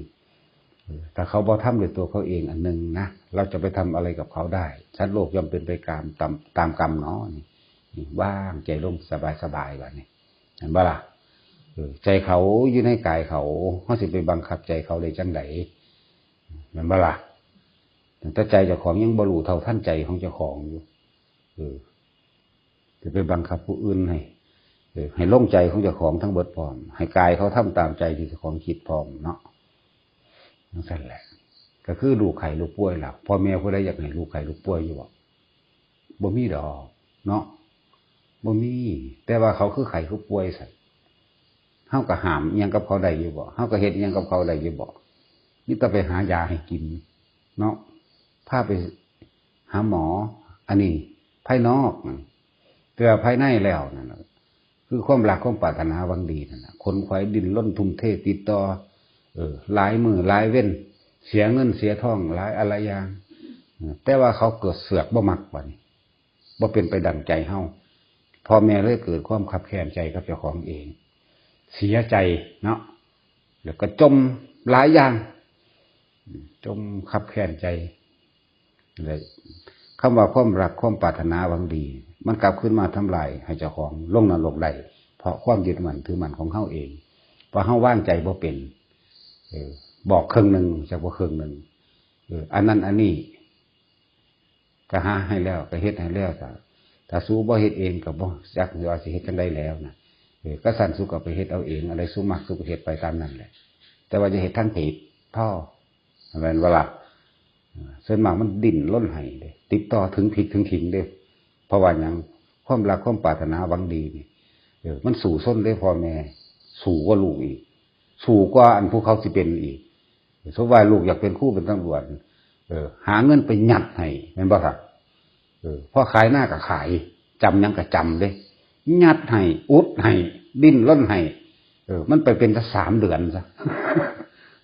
เออ ถ้าเขาบ่ทำด้วยตัวเขาเองอันหนึ่งนะ เราจะไปทำอะไรกับเขาได้ สัตว์โลกย่อมเป็นไปตาม ตาม ตามกรรมเนาะ นี่ นี่ วางใจลงสบายๆ บัดนี้ เห็นบ่ล่ะ เออ ใจเขาอยู่ในกายเขา เฮาสิไปบังคับใจเขาได้จั่งใด เห็นบ่ล่ะ ตั้งแต่ใจเจ้าของยังบ่รู้เท่าทันใจของเจ้าของอยู่ เออ จะไปบังคับผู้อื่นให้ เออ ให้ลงใจของเจ้าของทั้งเบิดพร้อม ให้กายเขาทำตามใจที่เจ้าของคิดพร้อมเนาะ จั่งซั่นแหละ ก็คือลูกไข้ลูกป่วยล่ะ พ่อแม่ผู้ใดอยากให้ลูกไข้ลูกป่วยอยู่บ่ บ่มีดอกเนาะ บ่มี แต่ว่าเขาคือไข้คือป่วยซั่น เฮาก็ห้ามอิหยังกับเขาได้อยู่บ่ เฮาก็เฮ็ดอิหยังกับเขาได้อยู่บ่ มีแต่ไปหายาให้กินเนาะ พาไปหาหมอ อันนี้ภายนอกนั่น แต่ว่าภายในแล้วนั่นน่ะ คือความรักความปรารถนาหวังดีนั่นน่ะ ขนขวายดิ้นรนทุ่มเทติดต่อ เออ หลายมื้อหลายเว็น เสียเงินเสียทองหลายอะไรอย่าง เออ แต่ว่าเขาเกิดเสือกบ่มักบัดนี้ บ่เป็นไปดังใจเฮา พ่อแม่เลยเกิดความคับแค้นใจกับเจ้าของเอง เสียใจเนาะ แล้วก็จมหลายอย่าง จมคับแค้นใจ เลย คำว่าความรักความปรารถนาหวังดี มันกลับคืนมาทำลายให้เจ้าของลงนรกได้ เพราะความยึดมั่นถือมั่นของเฮาเอง เพราะเฮาวางใจบ่เป็น เออ บอกครึ่งหนึ่ง จักบ่ครึ่งหนึ่ง เออ อันนั้นอันนี้ ก็หาให้แล้ว ก็เฮ็ดให้แล้ว ถ้า ถ้าสูบ่เฮ็ดเองก็บ่จักว่าสิเฮ็ดจั่งใดแล้วนะ เออ ก็ซั่นสูก็ไปเฮ็ดเอาเอง อันใดสูมักสูก็เฮ็ดไปตามนั้นแหละ แต่ว่าอย่าเฮ็ดทางผิด พอ แม่นบ่ล่ะ เออ ส่วนมากมันดิ้นรนให้เด้ ติดต่อถึงผิดถึงถิงเด้ เพราะว่าหยัง ความรักความปรารถนาหวังดีนี่ เออ มันสู้ซนเด้พ่อแม่ สู้กว่าลูกอีก สู้กว่าอันผู้เขาสิเป็นอีก สมมุติว่าลูกอยากเป็นครูเป็นตำรวจ เออ หาเงินไปยัดให้ แม่นบ่ครับ เออ พอขายนาก็ขาย จำหยังก็จำเด้ ยัดให้ อุดให้ ดิ้นรนให้ เออ มันไปเป็นสามเดือนซะ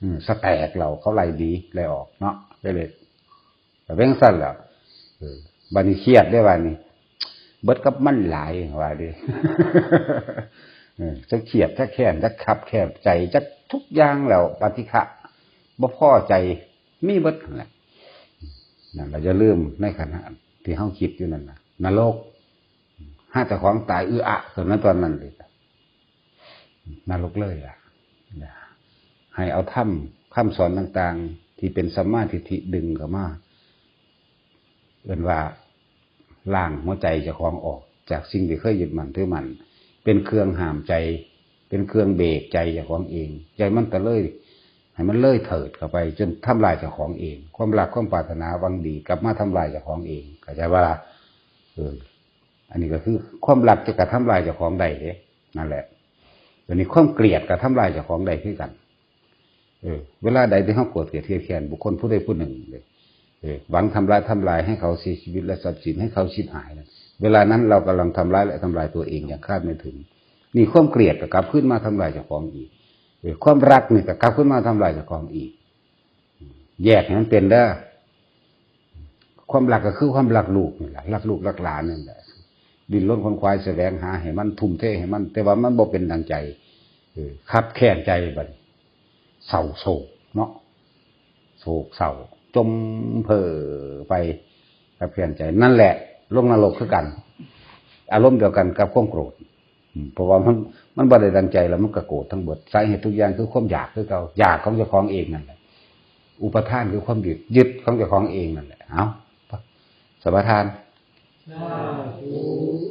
อืม สแตกเรา เขาไล่ดีไล่ออกเนาะ ได้เลย แต่เป็นซั่นแหละ เออ บัดนี้เครียดได้บัดนี้ เบิดกับมันหลายว่าดิ เออ จะเครียด จะแค้น จะคับแคบใจ จะทุกอย่างแล้ว ปฏิฆะ บ่พอใจ มีเบิดนั่นแหละ นั่นเราจะลืมในขณะที่เฮาคิดอยู่นั่นนะ นรก หาเจ้าของตาย อืออะ ตอนนั้น ตอนนั้นเลย นรกเลยล่ะ ให้เอาธรรม คำสอนต่างๆ ที่เป็นสัมมาทิฏฐิดึงเข้ามา เอิ้นว่าล้างหัวใจเจ้าของออก จากสิ่งที่เคยยึดมั่นถือมั่น เป็นเครื่องห้ามใจ เป็นเครื่องเบรกใจเจ้าของเอง ใจมันตะเลย ให้มันเลยเถิดเข้าไป จนทำลายเจ้าของเอง ความรักความปรารถนาหวังดี กลับมาทำลายเจ้าของเอง เข้าใจบ่ล่ะ เออ อันนี้ก็คือความรักจะกระทำลายเจ้าของได้เด้ นั่นแหละ เดี๋ยวนี้ความเกลียดกระทำลายเจ้าของได้คือกัน เออ เวลาใดที่เฮาโกรธเกลียดเคียดแค้นบุคคลผู้ใดผู้หนึ่งเลย เออ หวังทำลาย ทำลายให้เขาเสียชีวิตและทรัพย์สินให้เขาชิบหายนะ เวลานั้นเรากำลังทำร้ายและทำลายตัวเองอย่างคาดไม่ถึง นี่ความเกลียดก็กลับขึ้นมาทำลายเจ้าของอีก เออ ความรักนี่ก็กลับขึ้นมาทำลายเจ้าของอีก แยกให้มันเป็นเด้อ ความรักก็คือความรักลูกนี่แหละ รักลูกรักหลานนั่นแหละ ดิ้นรนขวนขวายแสวงหาให้มัน ทุ่มเทให้มัน แต่ว่ามันบ่เป็นดังใจ เออ คับแค้นใจบัดนี้ เศร้าโศกเนาะ โศกเศร้า จมเพ้อไป คับแค้นใจ นั่นแหละ ลงนรกคือกัน อารมณ์เดียวกันกับความโกรธ อืม เพราะว่ามัน มันบ่ได้ดังใจแล้วมันก็โกรธทั้งหมด สาเหตุทุกอย่างคือความอยากคือเก่า อยากของเจ้าของเองนั่นแหละ อุปาทานคือความยึด ยึดของเจ้าของเองนั่นแหละ เอ้า สมาทาน สาธุ